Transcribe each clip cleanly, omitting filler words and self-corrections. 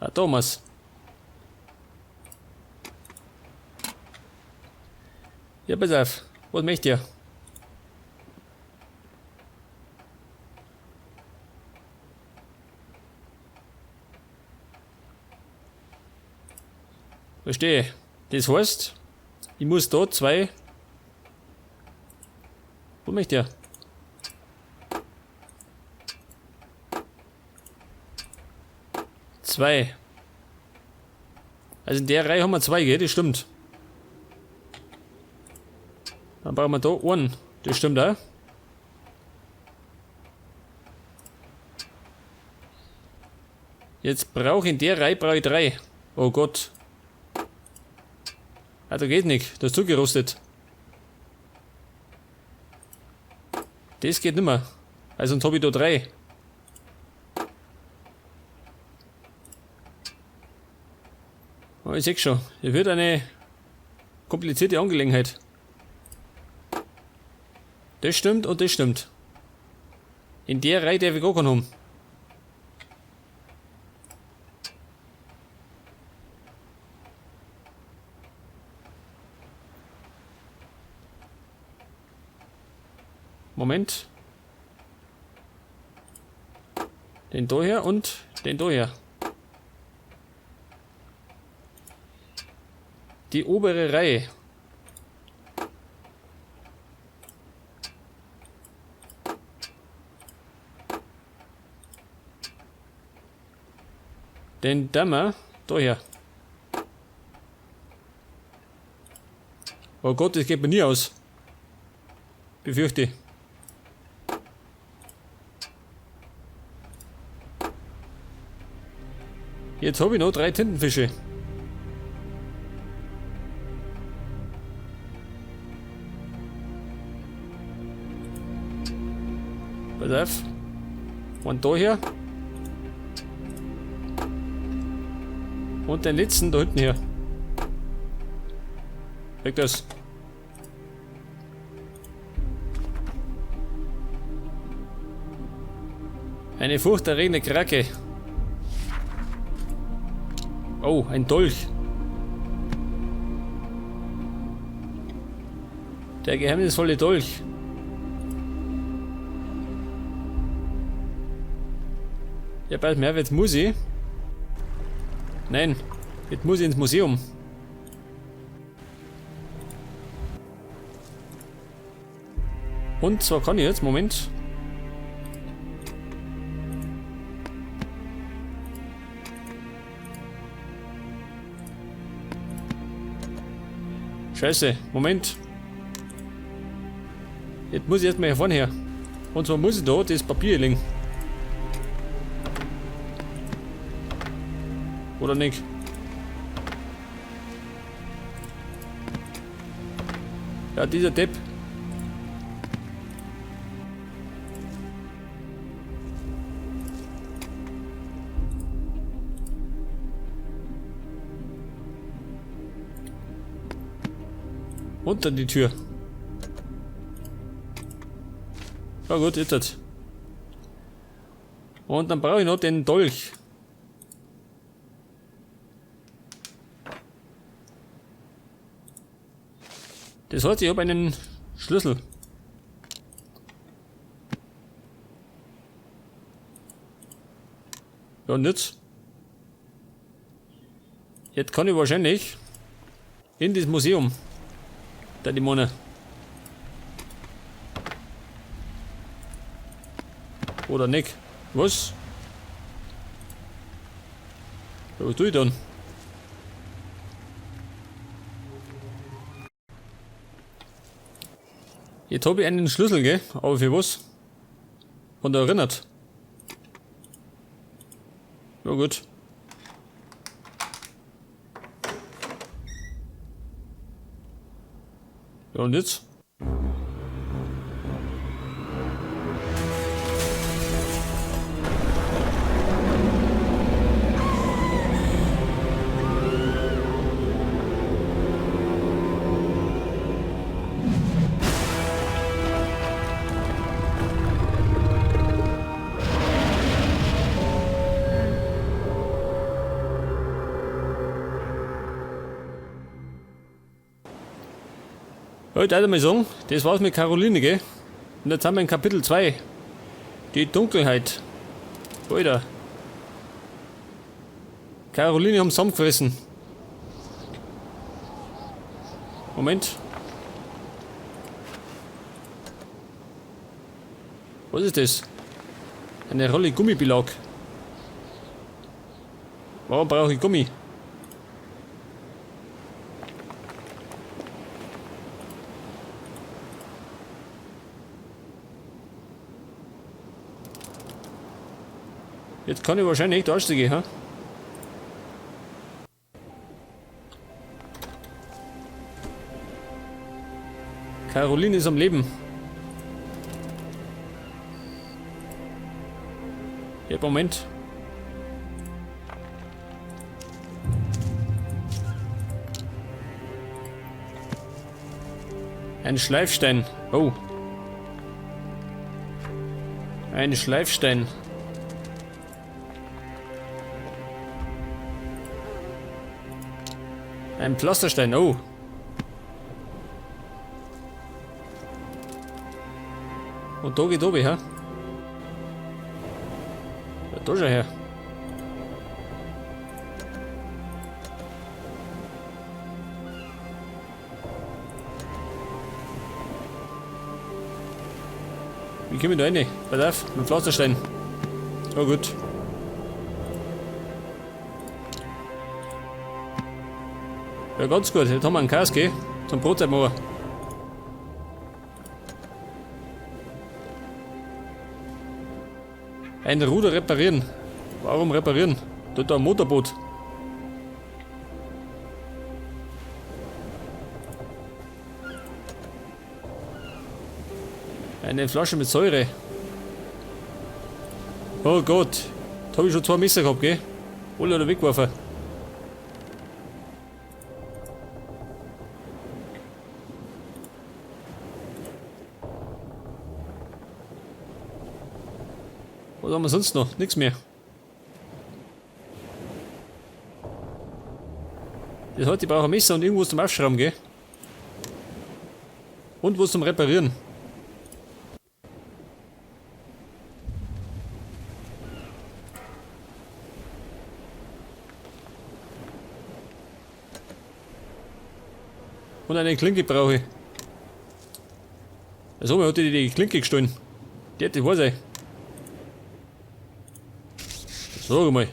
Ah, Thomas. Ja, pass auf. Was möcht ihr? Verstehe. Das heißt, ich muss da zwei. Wo möchte er? Zwei. Also in der Reihe haben wir zwei, gell? Das stimmt. Dann brauchen wir da einen. Das stimmt auch. Jetzt brauche ich in der Reihe brauche ich drei. Oh Gott. Ah, da geht nicht. Das ist zugerostet. Das geht nimmer. Also sonst habe ich da drei. Oh, ich seh schon. Das wird eine komplizierte Angelegenheit. Das stimmt und das stimmt. In der Reihe darf ich gar keinen haben. Moment. Den da her und den da her. Die obere Reihe. Den Dämmer da her. Oh Gott, das geht mir nie aus. Befürchte ich. Jetzt habe ich noch 3 Tintenfische. Pass auf. Und da her. Und den letzten da hinten her. Weg das. Eine furchterregende Krake. Oh, ein Dolch. Der geheimnisvolle Dolch. Ja, bald mehr, jetzt muss ich. Nein, jetzt muss ich ins Museum. Und zwar kann ich jetzt, Moment. Scheiße, Moment. Jetzt muss ich erstmal hier vorne her. Und zwar muss ich da das Papier legen. Oder nicht? Ja, dieser Depp. Unter die Tür. Ja gut, jetzt hat's. Und dann brauche ich noch den Dolch. Das heißt, ich habe einen Schlüssel. Ja, und jetzt? Jetzt kann ich wahrscheinlich in das Museum. Da die Mone. Oder nicht? Was? Ja, was tue ich dann? Jetzt hab ich einen Schlüssel, gell? Aber für was? Und erinnert. Ja gut. Ja und jetzt? Ja, ich würde mal sagen, das war's mit Caroline, gell? Und jetzt haben wir in Kapitel 2. Die Dunkelheit. Alter. Caroline haben zusammengefressen. Moment. Was ist das? Eine Rolle Gummibelag. Warum brauche ich Gummi? Jetzt kann ich wahrscheinlich echt aussteigen, ha? Caroline ist am Leben. Ja, Moment. Ein Schleifstein. Oh. Ein Schleifstein. Ein Pflasterstein. Oh. Und da geht oben, hä? Ja, da schau her. Wie komme ich da rein? Pass auf, mit dem Pflasterstein. Oh gut. Ja, ganz gut. Jetzt haben wir einen Käse, gell? Zum Brotzeit machen. Ein Ruder reparieren. Warum reparieren? Dort ein Motorboot. Eine Flasche mit Säure. Oh Gott. Da hab ich schon 2 Messer gehabt, gell? Alle oder weggeworfen. Was haben wir sonst noch? Nix mehr. Das heißt, ich brauche ein Messer und irgendwas zum Aufschrauben, gell? Und was zum Reparieren. Und eine Klinke brauche ich. Also, wer hat die die Klinke gestohlen? Die hat die weiß ich. Sag mal.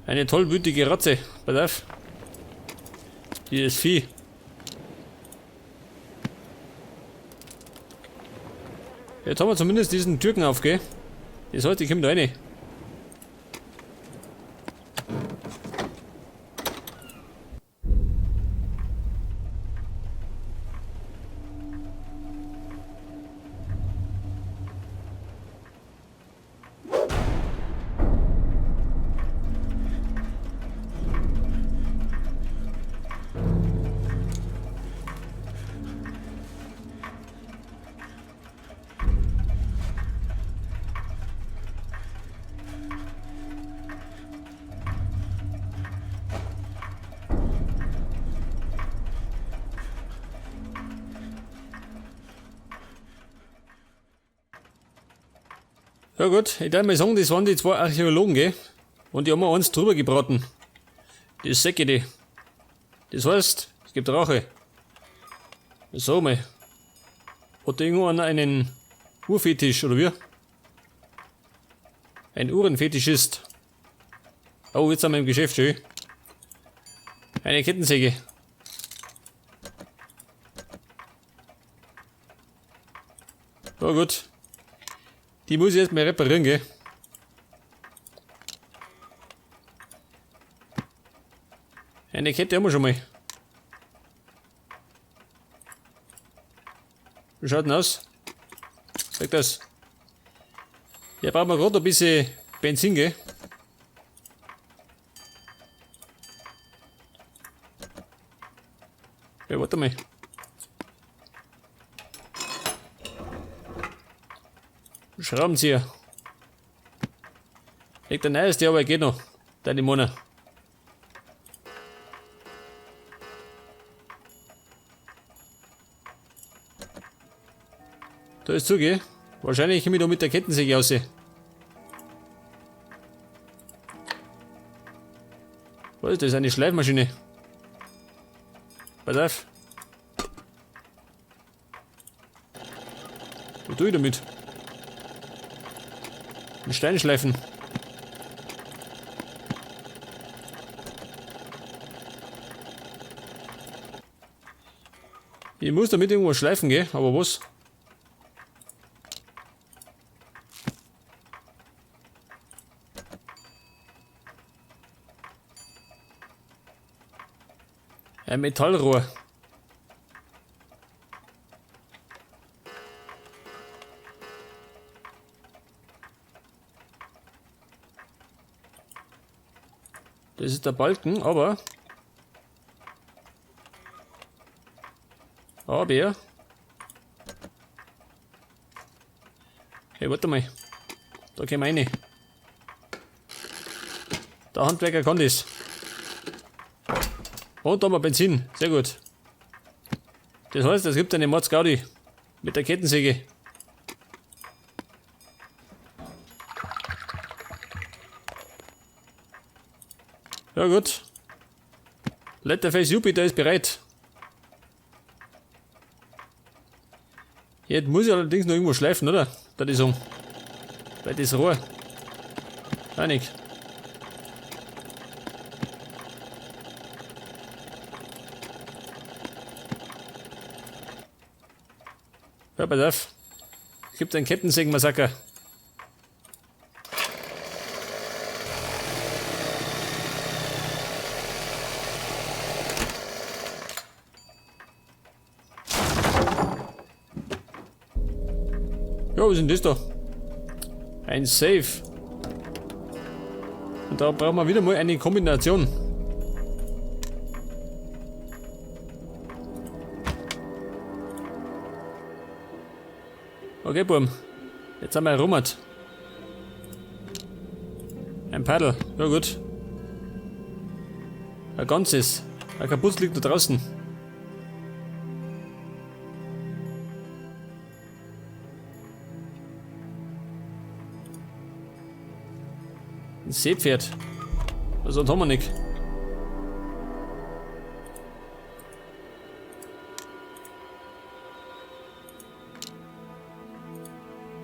Eine tollwütige Ratze. Pass auf. Dieses Vieh. Jetzt haben wir zumindest diesen Türken auf, gell? Das heißt, ich komm da rein. Ja gut, ich darf mal sagen, das waren die 2 Archäologen, gell? Und die haben mir eins drüber gebraten. Das säcke die. Das heißt, es gibt Rache. Sag mal. Hat da irgendwo einer einen Uhrfetisch, oder wie? Ein Uhrenfetischist. Oh, jetzt sind wir im Geschäft, schön. Eine Kettensäge. Ja gut. Die muss ich erstmal reparieren, gell? Eine Kette haben wir schon mal. Wie schaut denn aus? Sag das. Ja, brauchen wir gerade ein bisschen Benzin, gell? Ja, warte mal. Schraubenzieher. Legt der neueste, aber geht noch. Deine Mona. Da ist zuge. Wahrscheinlich komme ich da mit der Kettensäge raus. Was ist das? Eine Schleifmaschine. Pass auf. Was tue ich damit? Einen Stein schleifen. Ich muss damit irgendwo schleifen gehen, aber was? Ein Metallrohr. Das ist der Balken, aber... Hey, warte mal. Da gehen wir rein. Der Handwerker kann das. Und da haben wir Benzin. Sehr gut. Das heißt, es gibt eine Mordsgaudi mit der Kettensäge. Ja gut. Letterface Jupiter ist bereit. Jetzt muss ich allerdings noch irgendwo schleifen, oder? Da ist um. Bei das Rohr. Einig. Ja, pass auf. Es gibt einen Kettensägen-Massaker. Ja, was ist denn das da? Ein Safe. Und da brauchen wir wieder mal eine Kombination. Okay, Burm. Jetzt haben wir erobert. Ein Paddel. Ja gut. Ein ganzes. Ein Kaputz liegt da draußen. Ein Seepferd. Was sonst haben wir nicht.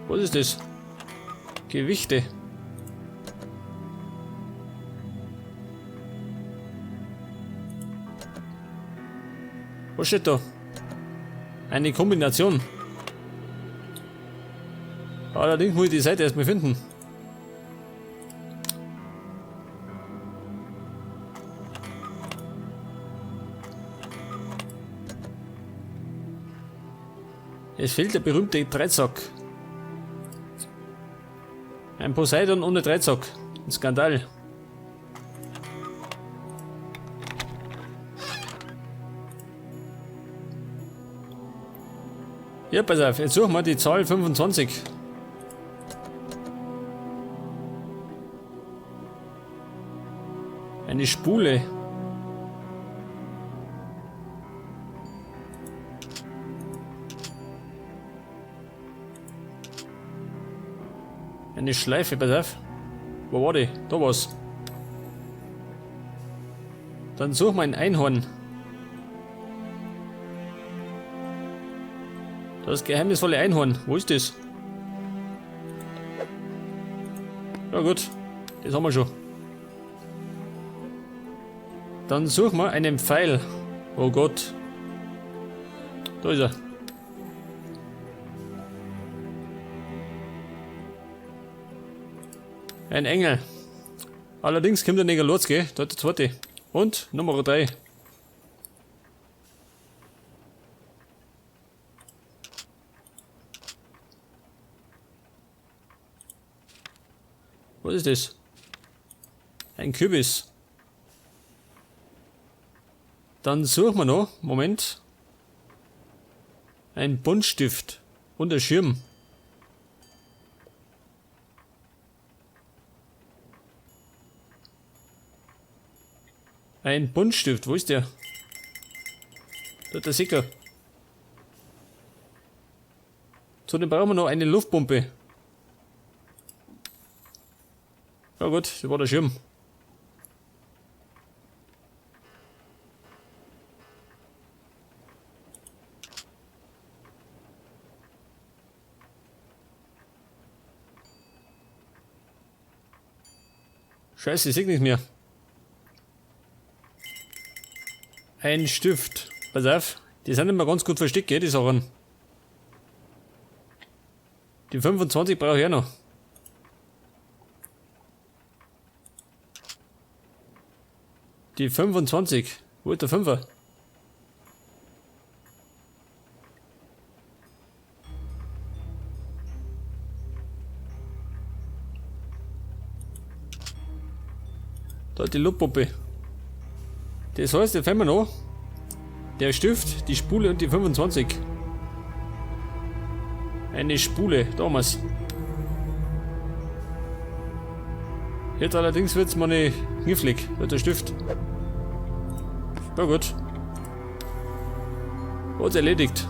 Was ist das? Gewichte. Was steht da? Eine Kombination. Allerdings muss ich die Seite erstmal finden. Es fehlt der berühmte Dreizack. Ein Poseidon ohne Dreizack. Ein Skandal. Ja, pass auf, jetzt suchen wir die Zahl 25. Eine Spule. Eine Schleife, pass auf. Wo war die? Da war's. Dann suchen wir ein Einhorn. Das geheimnisvolle Einhorn. Wo ist das? Ja gut, das haben wir schon. Dann suchen wir einen Pfeil. Oh Gott. Da ist er. Ein Engel. Allerdings kommt der Neger los, gell? Da ist der zweite. Und Nummer 3. Was ist das? Ein Kürbis. Dann suchen wir noch. Moment. Ein Buntstift und ein Schirm. Ein Buntstift, wo ist der? Da ist der Sicker. Zudem brauchen wir noch eine Luftpumpe. Ja gut, das war der Schirm. Scheiße, ich seh nichts mehr. Ein Stift. Pass auf, die sind immer ganz gut versteckt, gell, die Sachen. Die 25 brauche ich auch noch. Die 25. Wo ist der Fünfer? Da die Luftpumpe. Das heißt, jetzt haben wir noch der Stift, die Spule und die 25. Eine Spule, damals. Jetzt allerdings wird's mal nicht knifflig, wird der Stift. Na gut. Hat's erledigt.